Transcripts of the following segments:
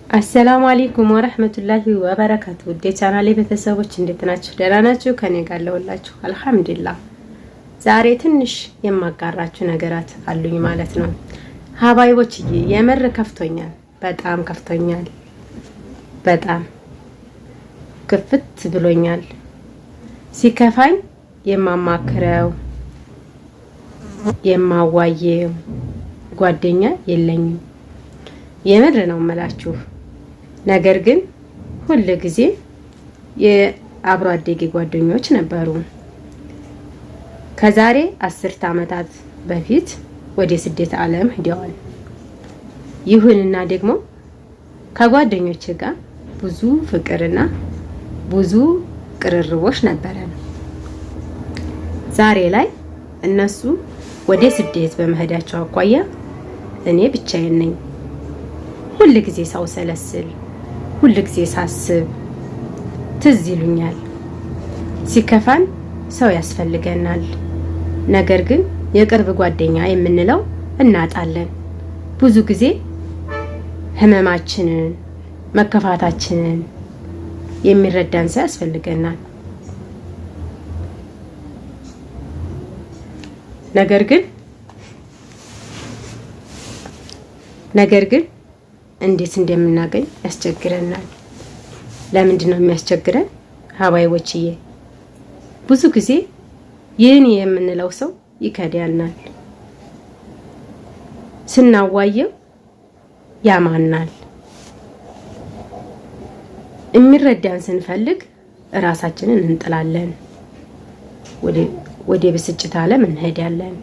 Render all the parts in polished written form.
السلام عليكم ورحمة الله وبركاته። ውድ የቻናሌ ቤተሰቦች እንዴት ናችሁ? ደህና ናችሁ? ከኔ ጋር አለሁላችሁ الحمد لله። ዛሬ ትንሽ የማጋራችሁ ነገራት አሉኝ ማለት ነው። ሀባይቦችዬ የምር ከፍቶኛል፣ በጣም ከፍቶኛል፣ በጣም ክፍት ብሎኛል። ሲከፋኝ የማማክረው የማዋየው ጓደኛ የለኝም። የምር ነው የምላችሁ። ነገር ግን ሁል ጊዜ የአብሮ አደጌ ጓደኞች ነበሩ። ከዛሬ 10 ዓመታት በፊት ወደ ስደት ዓለም ሂደዋል። ይሁንና ደግሞ ከጓደኞች ጋር ብዙ ፍቅርና ብዙ ቅርርቦች ነበረን። ዛሬ ላይ እነሱ ወደ ስደት በመሄዳቸው አኳያ እኔ ብቻዬን ነኝ። ሁል ጊዜ ሳውሰለስል፣ ሁል ጊዜ ሳስብ ትዝ ይሉኛል። ሲከፋን ሰው ያስፈልገናል። ነገር ግን የቅርብ ጓደኛ የምንለው እናጣለን። ብዙ ጊዜ ህመማችንን፣ መከፋታችንን የሚረዳን ሰው ያስፈልገናል። ነገር ግን እንዴት እንደምናገኝ ያስቸግረናል። ለምንድን ነው የሚያስቸግረን? ሀባይቦችዬ ብዙ ጊዜ ይህን የምንለው ሰው ይከዳናል። ስናዋየው ያማናል። የሚረዳን ስንፈልግ እራሳችንን እንጥላለን። ወደ ብስጭት ዓለም እንሄዳለን።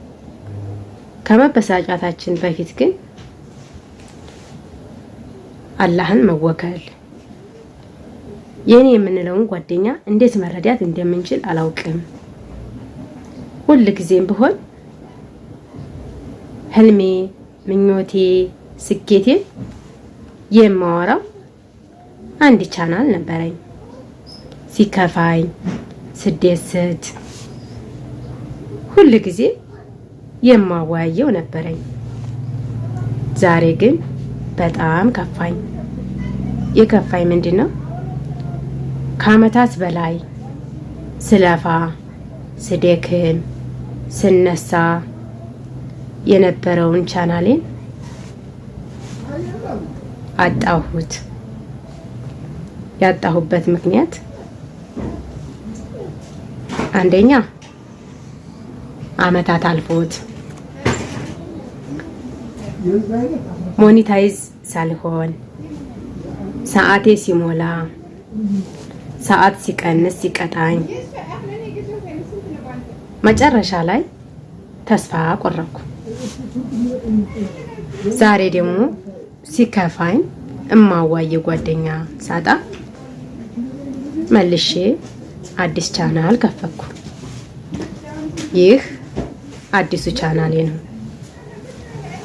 ከመበሳጫታችን በፊት ግን አላህን መወከል፣ የኔ የምንለውን ጓደኛ እንዴት መረዳት እንደምንችል አላውቅም። ሁል ጊዜም ቢሆን ህልሜ፣ ምኞቴ፣ ስኬቴ የማወራው አንድ ቻናል ነበረኝ። ሲከፋኝ፣ ስደሰት ሁል ጊዜ የማወያየው ነበረኝ። ዛሬ ግን በጣም ከፋኝ። የከፋኝ ምንድን ነው? ከአመታት በላይ ስለፋ፣ ስደክም፣ ስነሳ የነበረውን ቻናሌን አጣሁት። ያጣሁበት ምክንያት አንደኛ አመታት አልፎት monetize ሳልሆን፣ ሰዓቴ ሲሞላ ሰዓት ሲቀንስ ሲቀጣኝ መጨረሻ ላይ ተስፋ ቆረጥኩ። ዛሬ ደግሞ ሲከፋኝ እማዋየ ጓደኛ ሳጣ መልሼ አዲስ ቻናል ከፈትኩ። ይህ አዲሱ ቻናሌ ነው።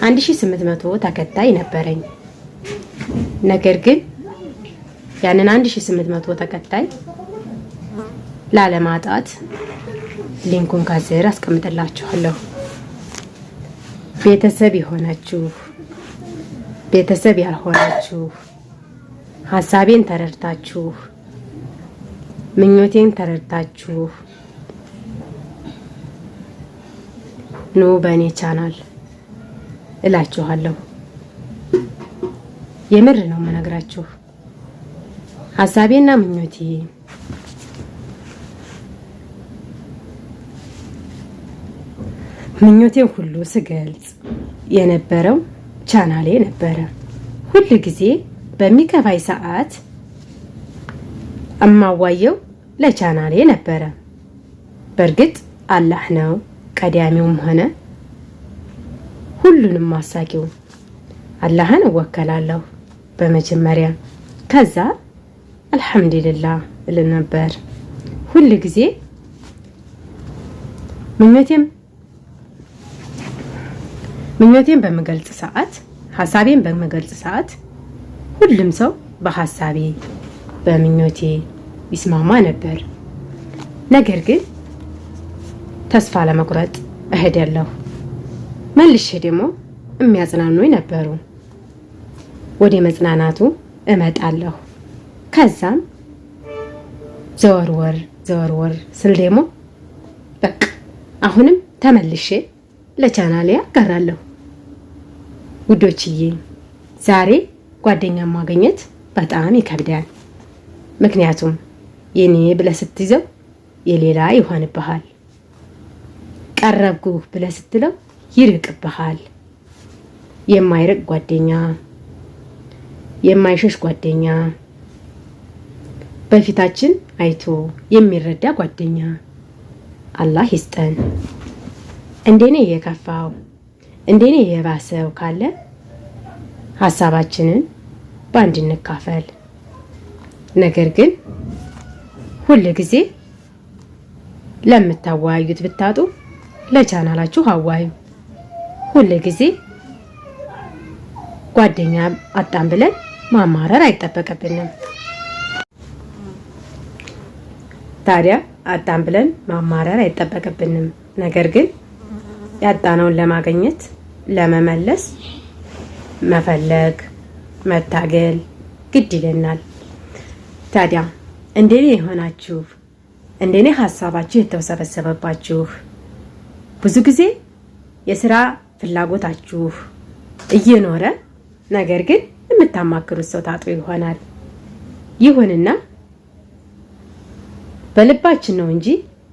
1800 ተከታይ ነበረኝ። ነገር ግን ያንን 1800 ተከታይ ላለማጣት link ኡን ከስር አስቀምጥላችኋለሁ። ቤተሰብ የሆናችሁ፣ ቤተሰብ ያልሆናችሁ፣ ሀሳቤን ተረድታችሁ፣ ምኞቴን ተረድታችሁ ኑ በእኔ ቻናል እላችኋለሁ። የምር ነው የምነግራችሁ። ሀሳቤና ምኞቴ ምኞቴን ሁሉ ስገልጽ የነበረው ቻናሌ ነበረ። ሁል ጊዜ በሚከፋይ ሰዓት እማዋየው ለቻናሌ ነበረ። በእርግጥ አላህ ነው ቀዳሚውም ሆነ ሁሉንም አሳቂው። አላህን እወከላለሁ በመጀመሪያ፣ ከዛ አልሐምዱሊላህ እል ነበር። ሁል ጊዜ ምኞቴን በምገልጽ ሰዓት፣ ሀሳቤን በምገልጽ ሰዓት ሁሉም ሰው በሀሳቤ በምኞቴ ይስማማ ነበር። ነገር ግን ተስፋ ለመቁረጥ እሄዳለሁ። መልሼ ደግሞ የሚያጽናኑኝ ነበሩ። ወደ መጽናናቱ እመጣለሁ። ከዛም ዘወርወር ዘወርወር ስል ደግሞ በቃ አሁንም ተመልሼ ለቻናሌ አጋራለሁ። ውዶችዬ ዛሬ ጓደኛ ማግኘት በጣም ይከብዳል። ምክንያቱም የኔ ብለህ ስትይዘው የሌላ ይሆንብሃል። ቀረብኩህ ብለህ ስትለው ይርቅብሃል። የማይርቅ ጓደኛ፣ የማይሸሽ ጓደኛ፣ በፊታችን አይቶ የሚረዳ ጓደኛ አላህ ይስጠን። እንደኔ የከፋው እንደኔ የባሰው ካለ ሀሳባችንን በአንድ እንካፈል። ነገር ግን ሁል ጊዜ ለምታወያዩት ብታጡ ለቻናላችሁ አዋዩ። ሁል ጊዜ ጓደኛ አጣን ብለን ማማረር አይጠበቅብንም። ታዲያ አጣን ብለን ማማረር አይጠበቅብንም። ነገር ግን ያጣነውን ለማግኘት ለመመለስ መፈለግ መታገል ግድ ይለናል። ታዲያ እንደኔ የሆናችሁ፣ እንደኔ ሀሳባችሁ የተሰበሰበባችሁ፣ ብዙ ጊዜ የስራ ፍላጎታችሁ እየኖረ ነገር ግን የምታማክሩት ሰው ታጡ ይሆናል። ይሁንና በልባችን ነው እንጂ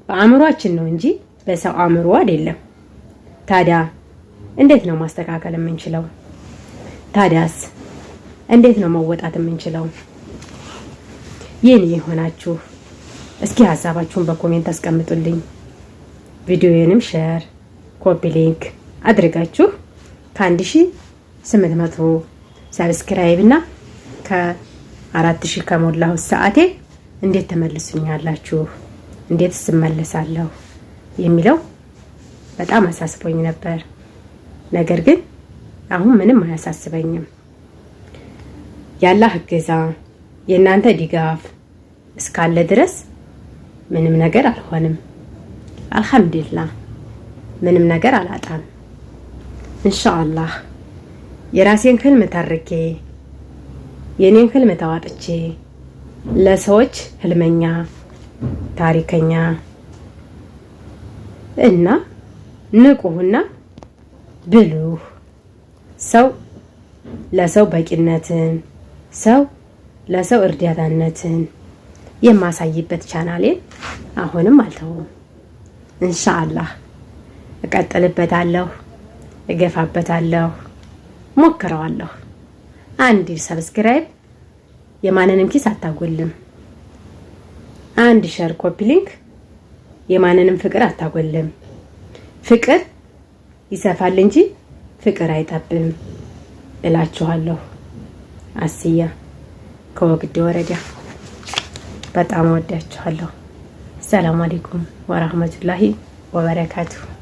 በአእምሯችን ነው እንጂ በሰው አእምሮ አይደለም። ታዲያ እንዴት ነው ማስተካከል የምንችለው? ታዲያስ እንዴት ነው መወጣት የምንችለው? የኔ የሆናችሁ እስኪ ሀሳባችሁን በ comment አስቀምጡልኝ። ቪዲዮዬንም share፣ copy link አድርጋችሁ ከ1800 subscribe እና ከ4000 ከሞላሁት ሰዓቴ እንዴት ተመልሱኛላችሁ፣ እንዴት ስመለሳለሁ የሚለው በጣም አሳስቦኝ ነበር። ነገር ግን አሁን ምንም አያሳስበኝም። ያላህ እገዛ የእናንተ ድጋፍ እስካለ ድረስ ምንም ነገር አልሆንም። አልሐምዱሊላህ ምንም ነገር አላጣም። ኢንሻአላህ የራሴን ህልም ተርኬ የኔን ህልም ተዋጥቼ ለሰዎች ህልመኛ፣ ታሪከኛ እና ንቁና ብሉህ ሰው ለሰው በቂነትን፣ ሰው ለሰው እርዳታነትን የማሳይበት ቻናሌን አሁንም አልተውም። ኢንሻአላህ እቀጥልበታለሁ፣ እገፋበታለሁ፣ ሞክረዋለሁ። አንድ subscribe የማንንም ኪስ አታጎልም። አንድ share copy link የማንንም ፍቅር አታጎልም። ፍቅር ይሰፋል እንጂ ፍቅር አይጠብም እላችኋለሁ። አስያ ከወግዲ ወረዳ በጣም እወዳችኋለሁ። ሰላም አለይኩም ወራህመቱላሂ ወበረካቱሁ።